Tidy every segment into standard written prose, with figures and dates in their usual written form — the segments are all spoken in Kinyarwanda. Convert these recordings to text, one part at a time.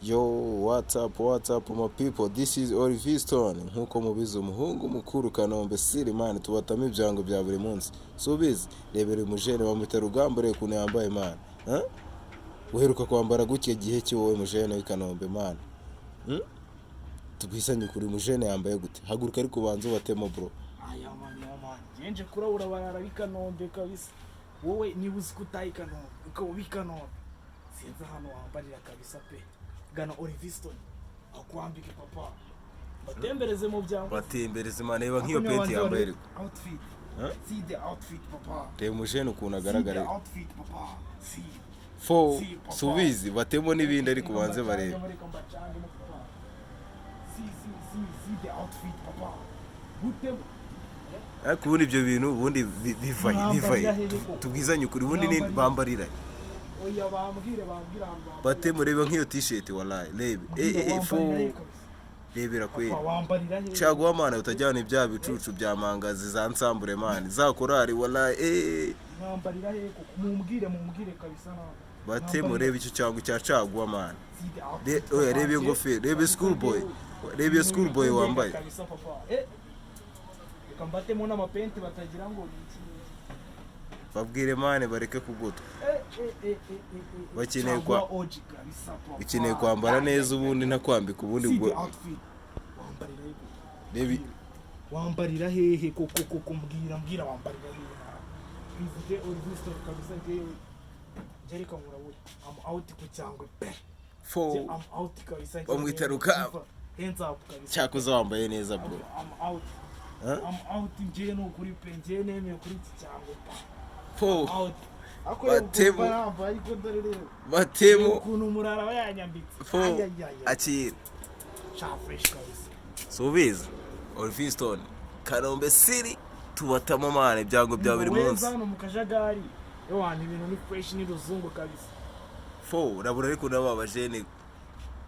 Yo, what's up, what's up, my people? This is Oliviston. Nkuko mubizi, umuhungu mukuru, Kanombe City, man, tubatamo ibyango bya buri munsi. So ubizi, rebera umujene bamwita Rugamba, reba ukuntu yambaye, man. Huh? Uheruka kwambara gutya gihe ki wowe mujene w'i Kanombe, man? Hmm? Tubwisanye ukuri, mujene yambaye gute? Haguruka ariko ubanze ubatemo, bro. Aya man, ya man, ngenje kurabura barara b'i Kanombe kabisa. Wowe niba uzi ko utaha i Kanombe, ukaba uba i Kanombe, sinzi ahantu wambarira kabisa pe. Gana Oliviston akwambike, papa, batembereze mu byango. Batembereze, man, reba nk'iyo penti yambaye ariko. Outfit. Huh? See the outfit, papa. Reba umujene ukuntu See the agaragara. outfit, papa, see. Fo, See, papa. subizi batemo n'ibindi ariko ubanze barebe. Reka mbacangemo, papa. See, see, see, see the outfit, papa, gutemo. Ariko ubundi ibyo bintu ubundi biva he? Biva he? Mwambarira hehe koko? Tubwizanye ukuri, ubundi ni Mwambarira. bambarira he? Oya, bambwire, bambwire ahantu bambarira. Batemo, reba nk'iyo t-shirt, wallahi, rebe fo. Wambarira hehe kabisa? Rebera kweli. Papa, wambarira hehe? Caguwa, man, utajyana ibya bicucu bya mangazi za nsambure, man, za korari, wallahi. Mwambarira hehe koko? Mumbwire, mumbwire kabisa nawe. Batemo, reba icyo cyango cya caguwa, man. See the outfit, Oya, papa. reba iyo ngofero, reba school boy, reba iyo school boy wambaye. Kabisa, papa. Reka mbatemo n'amapenti batagira ngo ni iki n'iki. Babwire, man, bareke kugutwa. Bakeneye Caguwa OG kabisa, papa. Ukeneye kwambara neza ubundi ntakwambika ubundi. See the Ubwo outfit. Wambarira hehe koko? Reba. Wambarira hehe koko koko? Mbwira, mbwira, wambarira hehe nawe? Twizite Oliviston kabisa. Njyewe njye reka nkurabure, I'm out ku cyangwe pe. Fo. Njye I'm out kabisa. Bamwita Rugamba. Hands up kabisa. Cyakoze wambaye neza, bro. I'm out. Huh? I'm out njyewe, ni ukuri pe, njyewe nemeye kuri iki cyangwe pa. Fo. Out. Ako. Batemo. Yambaye ariko dore rero. Batemo. Ukuntu umurara aba yanyambitse. Fo. Ayayaya. Akira. Sha, fresh kabisa. Subiza Oliviston, Kanombe City, tubatamo, man, ibyago bya buri munsi. Hano mu kajagari ewana, ibintu ni fresh, ni ruzungu kabisa. Fo, urabura ariko n'aba bajene,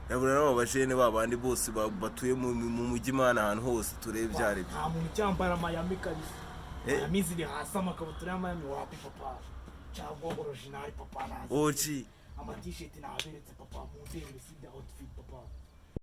urabura n'aba bajene ba bandi bose batuye mu mujyi, man, ahantu hose turebe ibyo ari byo. Nta muntu ucyambara Miami kabisa. Eh. Miami ziri hasi, amakabutura ya Miami wapi, papa. Cyangwa original, papa, nazi. OG. Ama t-shirt naberetse, papa, mu ndebe. See the outfit, papa.